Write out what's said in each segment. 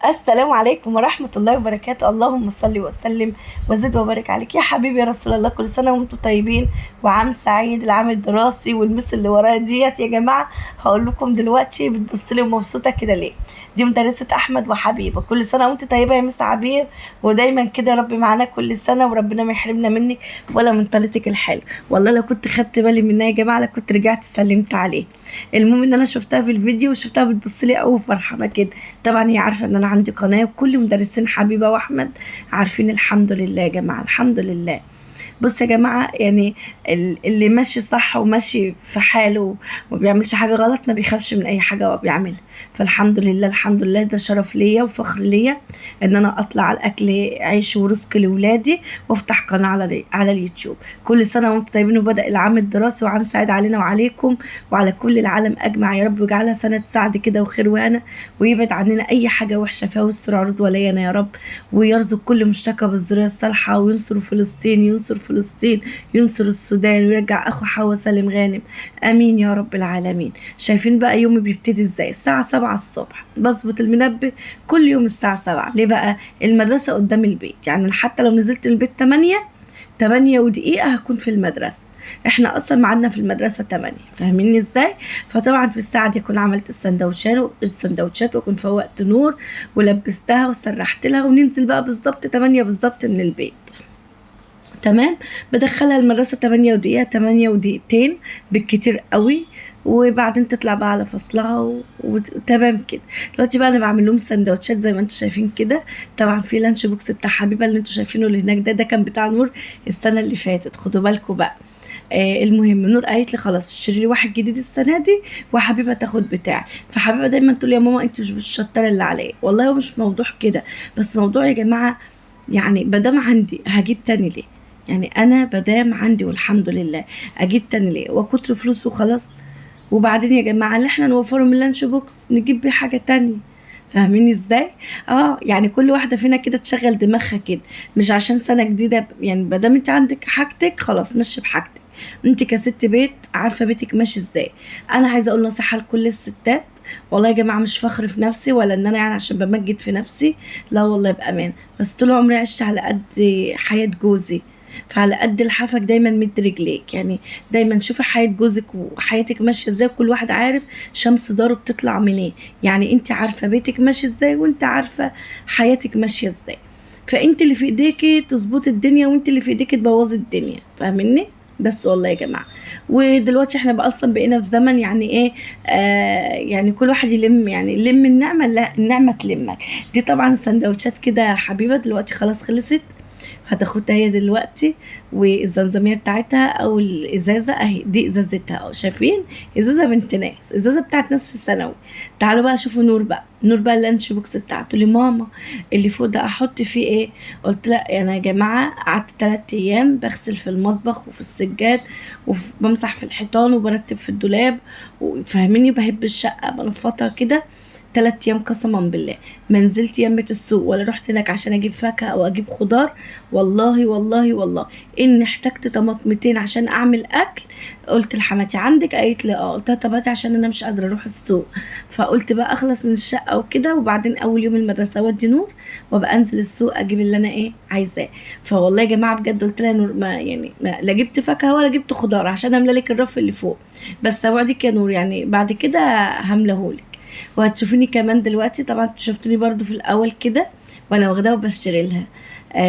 السلام عليكم ورحمة الله وبركاته. اللهم صل وسلم وزد وبارك عليك يا حبيبي يا رسول الله. كل سنة وانتم طيبين وعام سعيد، العام الدراسي. والمس اللي ورايا ديت يا جماعة هقول لكم دلوقتي بتبص لي ومبسوطة كده ليه. دي مدرسة أحمد وحبيبة. كل سنة وانت طيبة يا مس عبير، ودايما كده يا رب معانا كل سنة، وربنا ما يحرمنا منك ولا من طلتك الحلو. والله لو كنت خدت بالي منها يا جماعة لكنت رجعت سلمت عليه. المهم ان انا شفتها في الفيديو وشفتها بتبص لي قوي فرحانة كده. طبعا هي عارفة ان انا عندي قناة، وكل مدرسين حبيبة واحمد عارفين. الحمد لله يا جماعة، الحمد لله. بص يا جماعة، يعني اللي ماشي صح وماشي في حاله وما بيعملش حاجة غلط ما بيخافش من أي حاجة هو بيعملها. فالحمد لله، الحمد لله، ده شرف ليا وفخر ليا إن أنا أطلع على الأكل عيش ورزق لولادي وأفتح قناة على اليوتيوب. كل سنة وأنتم طيبين، وبدأ العام الدراسي، وعام سعيد علينا وعليكم وعلى كل العالم أجمع يا رب، ويجعلها سنة سعد كده وخير وهنا، ويبعد عننا أي حاجة وحشة فيها، ويستر عروض ولينا يا رب، ويرزق كل مشتكى بالذرية الصالحة، وينصر فلسطين، ينصر فلسطين، ينصر السودان، ويرجع أخو حوا سالم غانم، آمين يا رب العالمين. شايفين بقى يومي بيبتدي ازاي؟ الساعة 7 الصبح بظبط المنبه كل يوم الساعة 7. ليه بقى؟ المدرسة قدام البيت، يعني حتى لو نزلت من البيت 8 ودقيقة هكون في المدرسة. احنا اصلا ميعادنا في المدرسة 8، فاهميني ازاي؟ فطبعا في الساعة دي اكون عملت السندوتشات، واكون فوقت نور ولبستها وسرحت لها، وننزل بقى بالظبط 8 بالظبط من البيت. تمام، بدخلها المدرسة 8 ودقيقة، 8 ودقيقتين بالكتير قوي، وبعدين تطلع بقى على فصلها وتمام كده. دلوقتي بقى انا بعمل لهم سندوتشات زي ما انتم شايفين كده. طبعا في lunch box بتاع حبيبه اللي انتم شايفينه اللي هناك ده كان بتاع نور السنة اللي فاتت، خدوا بالكم بقى. المهم نور قالت لي خلاص اشتري لي واحد جديد السنة دي وحبيبه تاخد بتاعي. فحبيبه دايما تقول يا ماما انت مش بتشطري اللي عليا. والله هو مش موضوع كده، بس موضوع يا جماعة يعني مادام عندي هجيب تاني ليه؟ يعني انا بدام عندي والحمد لله اجيب تاني ليه؟ وكتر فلوس وخلاص. وبعدين يا جماعة اللي احنا نوفره من lunch box نجيب بيه حاجة تانية، فاهميني ازاي؟ يعني كل واحدة فينا كده تشغل دماغها كده، مش عشان سنة جديدة. يعني مادام انت عندك حاجتك خلاص مشي بحاجتك، انت كست بيت عارفه بيتك ماشي ازاي. انا عايزه اقول نصيحة لكل الستات، والله يا جماعة مش فخر في نفسي ولا ان انا يعني عشان بمجد في نفسي، لا والله بامان، بس طول عمري عشت على قد حياة جوزي، فعلى قد لحافك دايما مد رجليك. يعني دايما شوفي حياة جوزك وحياتك ماشية ازاي، كل واحد عارف شمس داره بتطلع منين. يعني انت عارفة بيتك ماشي ازاي، وانت عارفة حياتك ماشية ازاي، فانت اللي في ايديكي تظبطي الدنيا، وانت اللي في ايديكي تبوظي الدنيا، فاهميني؟ بس والله يا جماعة. ودلوقتي احنا بقى اصلا بقينا في زمن يعني ايه، يعني كل واحد يلم، يعني لم النعمة، لا النعمة تلمك. دي طبعا سندوتشات كده يا حبيبة دلوقتي خلاص خلصت، هتاخدها هي دلوقتي، والزمزمية بتاعتها او الازازة اهي، دي ازازتها اهو، شايفين ازازة بنت ناس، ازازة بتاعت ناس في الثانوي. تعالوا بقى شوفوا نور بقى، نور بقى ال lunch box بتاعته لماما اللي فوق ده احط فيه ايه؟ قلت لها انا يا جماعة قعدت 3 ايام بغسل في المطبخ وفي السجاد وبمسح في الحيطان وبرتب في الدولاب، وفاهميني بهب الشقة بنفضها كده 3 ايام قسما بالله. ما نزلت يمة السوق ولا رحت هناك عشان اجيب فاكهة او اجيب خضار، والله والله والله ان احتجت طماطمتين عشان اعمل اكل. قلت لحماتي عندك؟ قالت لي اه. قلت لها طب هاتي عشان انا مش قادرة اروح السوق. فقلت بقى اخلص من الشقة وكده، وبعدين اول يوم المدرسة اودي نور وابقى انزل السوق اجيب اللي انا ايه عايزاه. فوالله يا جماعة بجد قلت لها نور ما يعني ما لا جبت فاكهة ولا جبت خضار عشان املى لك الرف اللي فوق، بس اوعدك يا نور يعني بعد كده هملهولك. وهتشوفيني كمان دلوقتي، طبعا انتوا شفتوني برضو في الاول كده وانا واخداها وبشتري لها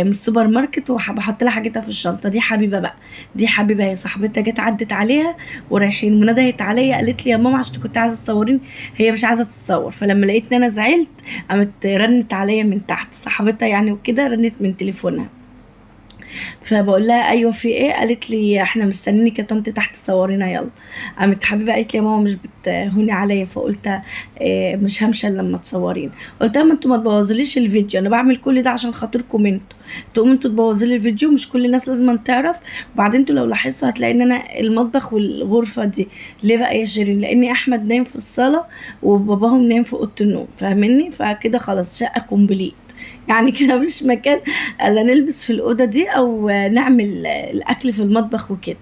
من السوبر ماركت، وبحط لها حاجتها في الشنطة. دي حبيبه بقى، دي حبيبه هي صاحبتها جت عدت عليها ورايحين، وندهت عليا قالت لي يا ماما عشان كنت عايزه تصوريني، هي مش عايزه تتصور. فلما لقيتني انا زعلت قامت رنت عليا من تحت صاحبتها يعني وكده، رنت من تليفونها. فبقول لها ايوه في ايه؟ قالت لي احنا مستنينك يا طنط تحت صورينا يلا. قامت حبيبه قالت لي يا ماما مش بتهوني عليا، فقلت إيه مش همشي الا لما تصورين. قلت لها ما انتوا ما تبوظوليش الفيديو، انا بعمل كل ده عشان خاطركم انتوا، تقوموا انتوا تبوظوا لي الفيديو، مش كل الناس لازم تعرف. وبعدين انتوا لو لاحظتوا هتلاقي ان انا المطبخ والغرفة دي ليه بقى يا شيرين؟ لان احمد نايم في الصاله وباباهم نايم في اوضة النوم، فاهميني؟ فكده خلاص شقه complete يعني كده، مش مكان الا نلبس في الاوضة دي او نعمل الاكل في المطبخ وكده.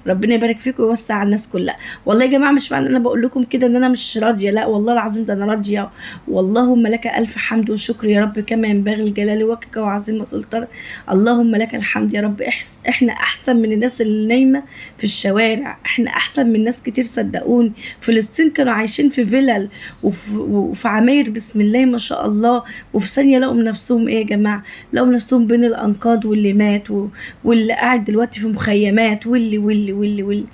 ربنا يبارك فيكم ويوسع على الناس كلها. والله يا جماعة مش معنى انا بقول لكم كده ان انا مش راضية، لا والله العظيم ده انا راضية، واللهم لك الف حمد وشكر يا رب كما ينبغي لجلال وجهك وعظيم سلطانك. اللهم لك الحمد يا رب. احنا احسن من الناس اللي نايمة في الشوارع، احنا احسن من ناس كتير صدقوني. فلسطين كانوا عايشين في فيلل وفي عماير بسم الله ما شاء الله، وفي ثانية لقوا نفسهم ايه يا جماعة؟ لقوا نفسهم بين الانقاض واللي مات واللي قاعد دلوقتي في مخيمات واللي واللي واللي واللي.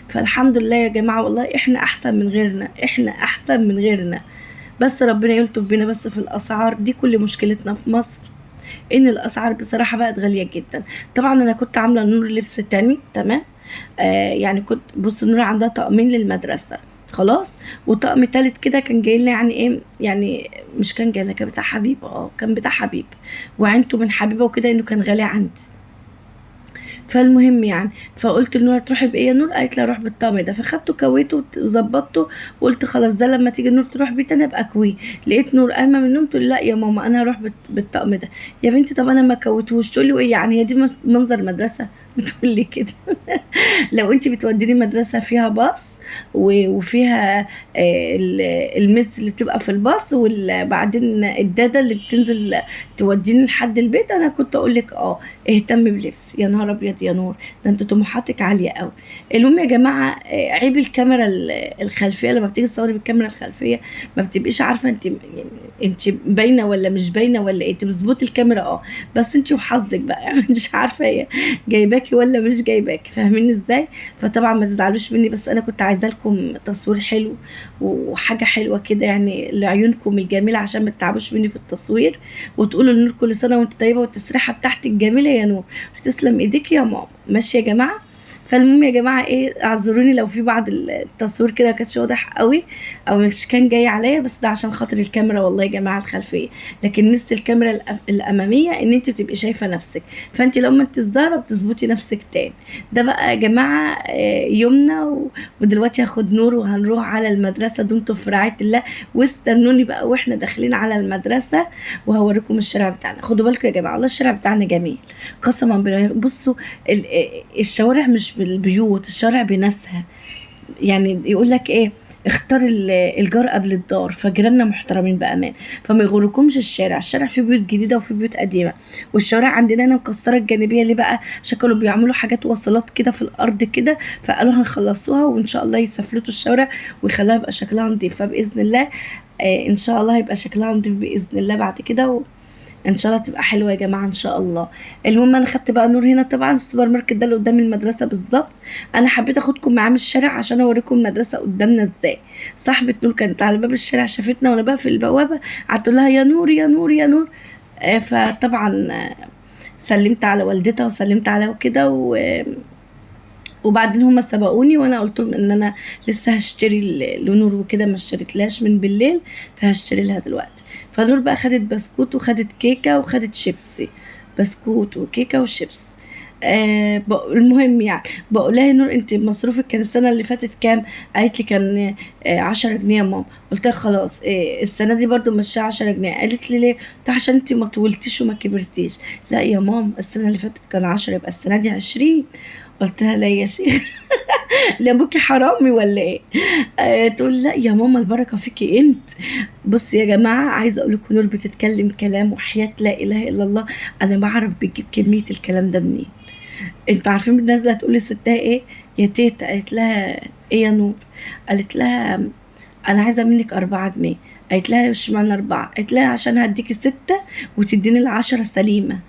فالحمد لله يا جماعة والله احنا احسن من غيرنا، احنا احسن من غيرنا، بس ربنا يلطف بينا بس في الاسعار دي. كل مشكلتنا في مصر ان الاسعار بصراحة بقت غالية جدا. طبعا انا كنت عامله نور لبس تاني، تمام، يعني كنت بص نور عندها طقمين للمدرسة خلاص، وطقم تالت كده كان جاي لنا، يعني ايه، يعني مش كان جاي لنا، كان بتاع حبيبه، كان بتاع حبيب وعينته من حبيبه وكده، انه كان غالي عندي. فالمهم يعني فقلت لنور تروحي بايه يا نور؟ قالت لي اروح بالطقم ده. فخدته كويتة وظبطته وقلت خلاص ده لما تيجي نور تروح بيه تاني ابقى اكويه. لقيت نور قايمة من النوم تقول لا يا ماما انا هروح بالطقم ده. يا بنتي طب انا ما كويتهوش. تقول لي ايه يعني هي دي منظر مدرسه؟ بتقول لي كده. لو انت بتوديني مدرسه فيها باص وفيها المس اللي بتبقى في الباص وبعدين الداده اللي بتنزل توديني لحد البيت، انا كنت اقول لك اهتم بلبس. يا نهار ابيض يا نور، ده انت طموحاتك عالية قوي. المهم يا جماعة عيب الكاميرا الخلفية، لما بتيجي تصوري بالكاميرا الخلفية ما بتبقيش عارفه انت يعني انت باينة ولا مش باينة ولا ايه. انت بتظبطي الكاميرا بس انت وحظك بقى، مش عارفه هي جايباكي ولا مش جايباكي، فاهمين ازاي؟ فطبعا ما تزعلوش مني، بس انا كنت عايزه لكم تصوير حلو وحاجه حلوة كده يعني لعيونكم الجميلة، عشان ما تتعبوش مني في التصوير، وتقولوا لنور كل سنة وانت طيبة والتسريحه بتاعتك جميلة يا نور، تسلم ايديك يا ماما. ماشي يا جماعة. فالمهم يا جماعة ايه، اعذروني لو في بعض التصوير كده ما كانش واضح قوي او مش كان جاي عليا، بس ده عشان خاطر الكاميرا والله يا جماعة الخلفية. لكن ميزة الكاميرا الامامية ان انت بتبقي شايفه نفسك، فانت لو ما انت الظاهرة بتظبطي نفسك تاني. ده بقى يا جماعة يومنا، ودلوقتي هاخد نور وهنروح على المدرسة. دمتم في رعاية الله، واستنوني بقى واحنا داخلين على المدرسة وهوريكم الشارع بتاعنا. خدوا بالكم يا جماعة والله الشارع بتاعنا جميل قسما بالله. بصوا الشوارع مش بالبيوت، الشارع بناسها. يعني يقول لك ايه، اختار الجار قبل الدار، فجيراننا محترمين بامان، فما يغركمش الشارع. الشارع فيه بيوت جديدة وفيه بيوت قديمة، والشوارع عندنا هنا مكسرة الجانبية. ليه بقى؟ عشان كانوا بيعملوا حاجات وصلات كده في الارض كده، فقالوا هنخلصوها وان شاء الله يسفلتوا الشوارع ويخلوها يبقى شكلها نظيف. فباذن الله ان شاء الله هيبقى شكلها نظيف باذن الله بعد كده، ان شاء الله تبقى حلوة يا جماعة ان شاء الله. المهم انا خدت بقى نور هنا، طبعا السوبر ماركت ده اللي قدام المدرسة بالظبط. انا حبيت اخدكم معاه من الشارع عشان اوريكم المدرسة قدامنا ازاي. صاحبه نور كانت على باب الشارع، شافتنا وانا بقى في البوابة، قعدت لها يا نور يا نور يا نور. فطبعا سلمت على والدتها وسلمت عليها وكده، وبعدين هما سبقوني وانا قلت لهم ان انا لسه هشتري لنور وكده، ما اشتريتلهاش من بالليل فهشتري لها دلوقتي. فنور بقى خدت بسكوت وخدت كيكة وخدت شيبسي، بسكوت وكيكه وشيبس. المهم يعني بقول لها يا نور انت مصروفك كان السنة اللي فاتت كام؟ قالت لي كان 10 جنيه يا ماما. قلت لها خلاص السنة دي برضو مشيها 10 جنيه. قالت لي ليه؟ قلت لها عشان انت ما طولتيش وما كبرتيش. لا يا ماما السنة اللي فاتت كان 10 يبقى السنة دي 20. قلت لها لا يا شيخ، لا ابوكي حرامي ولا ايه؟ تقول لا يا ماما البركة فيكي انت. بصي يا جماعة عايزه اقول لكم نور بتتكلم كلام وحياه لا اله الا الله، انا ما اعرف بتجيب كمية الكلام ده منين. انتوا عارفين نازله تقول لستها ايه يا تيتا؟ قالت لها ايه يا نور؟ قالت لها انا عايزه منك 4 جنيه. قالت لها اشمعنى 4؟ قالت لها عشان هديكي 6 وتديني 10 سليمة،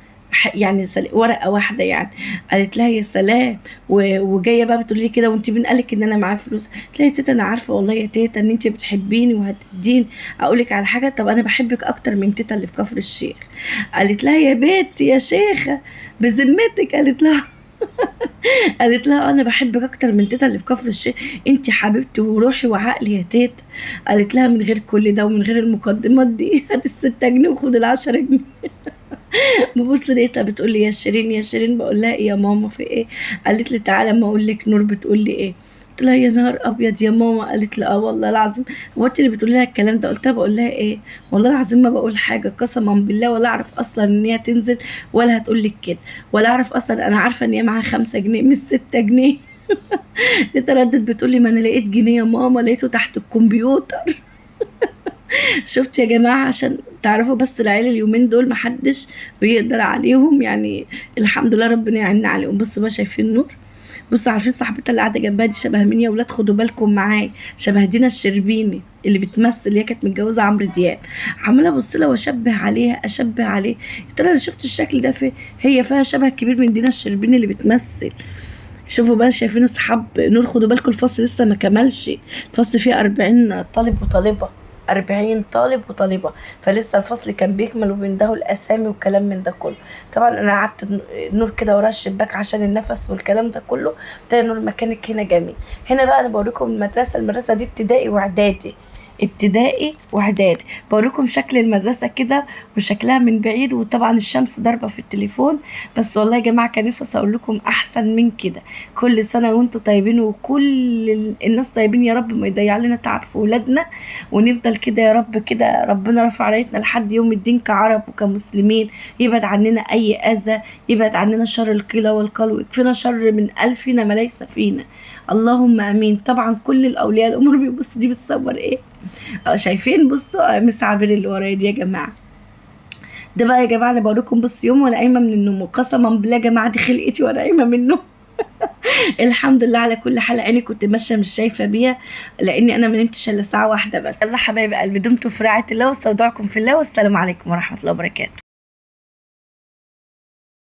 يعني ورقة واحدة يعني. قالت لها يا سلام، وجاية بقى بتقولي لي كده وانت مين قالك ان انا معايا فلوس؟ قلت لها يا تيتا انا عارفه والله يا تيتا ان انت بتحبيني وهتديني. اقول لك على حاجة، طب انا بحبك اكتر من تيتا اللي في كفر الشيخ. قالت لها يا بنت يا شيخه بذمتك؟ قالت لها قالت لها انا بحبك اكتر من تيتا اللي في كفر الشيخ، انت حبيبتي وروحي وعقلي يا تيتا. قالت لها من غير كل ده ومن غير المقدمات دي، هات ال6 جنيه وخد ال10 جنيه. ببص لقيتها بتقول لي يا شيرين يا شيرين. بقول لها ايه يا ماما في ايه؟ قالت لي تعالى ما اقول لك نور بتقول لي ايه. قلت لها يا نهار ابيض يا ماما. قالت لي اه والله العظيم، هو انت اللي بتقولي لها الكلام ده؟ قلت لها بقول لها ايه والله العظيم ما بقول حاجة قسما بالله، ولا اعرف اصلا ان هي تنزل ولا هتقول لك كده، ولا اعرف اصلا، انا عارفه ان هي معاها 5 جنيه مش 6 جنيه. تردد بتقولي ما انا لقيت جنيه يا ماما، لقيته تحت الكمبيوتر. شفت يا جماعة، عشان تعرفوا بس العيال اليومين دول محدش بيقدر عليهم، يعني الحمد لله ربنا يعيننا عليهم. بصوا بقى شايفين النور، بصوا عارفين صاحبتها اللي قاعدة جنبها دي شبه مين يا ولاد؟ خدوا بالكم معايا، شبه دينا الشربيني اللي بتمثل، اللي هي كانت متجوزة عمرو دياب. عماله ابص لها واشبه عليها، اشبه عليه، يا ترى انا شفت الشكل ده في، هي فيها شبه كبير من دينا الشربيني اللي بتمثل. شوفوا بقى شايفين اصحاب نور، خدوا بالكم الفصل لسه ما كملش، الفصل فيه 40 طالب وطالبه، 40 طالب وطالبه، فلسه الفصل كان بيكمل وبيندهوا الاسامي والكلام من ده كله. طبعا انا قعدت نور كده ورا الشباك عشان النفس والكلام ده كله. قلت نور مكانك هنا جميل. هنا بقى انا بوريكم المدرسة، المدرسة دي ابتدائي واعدادي، ابتدائي واعدادي. بوريكم شكل المدرسة كده وشكلها من بعيد، وطبعا الشمس ضاربه في التليفون، بس والله يا جماعة كان نفسي اقول لكم احسن من كده. كل سنة وانتم طيبين وكل الناس طيبين يا رب، ما يضيع لنا تعب في ولادنا، ونفضل كده يا رب كده ربنا رفع رايتنا لحد يوم الدين كعرب وكمسلمين، يبعد عننا اي اذى، يبعد عننا شر القيل والقال، ويكفينا شر من الفنا ما ليس فينا، اللهم امين. طبعا كل الاولياء الامور بيبصوا دي بتصور ايه، شايفين؟ بصوا مس عابر اللي ورايا دي يا جماعة. ده بقى يا جماعة انا بوريكم بص يوم وانا قايمة من النوم، وقسما بالله يا جماعة دي خلقتي وانا قايمة من النوم. الحمد لله على كل حال، عيني كنت ماشية مش شايفه بيها لاني انا ما نمتش الا ساعة واحدة بس. يلا حبايب قلبي، دمتم في رعاية الله واستودعكم في الله، والسلام عليكم ورحمة الله وبركاته.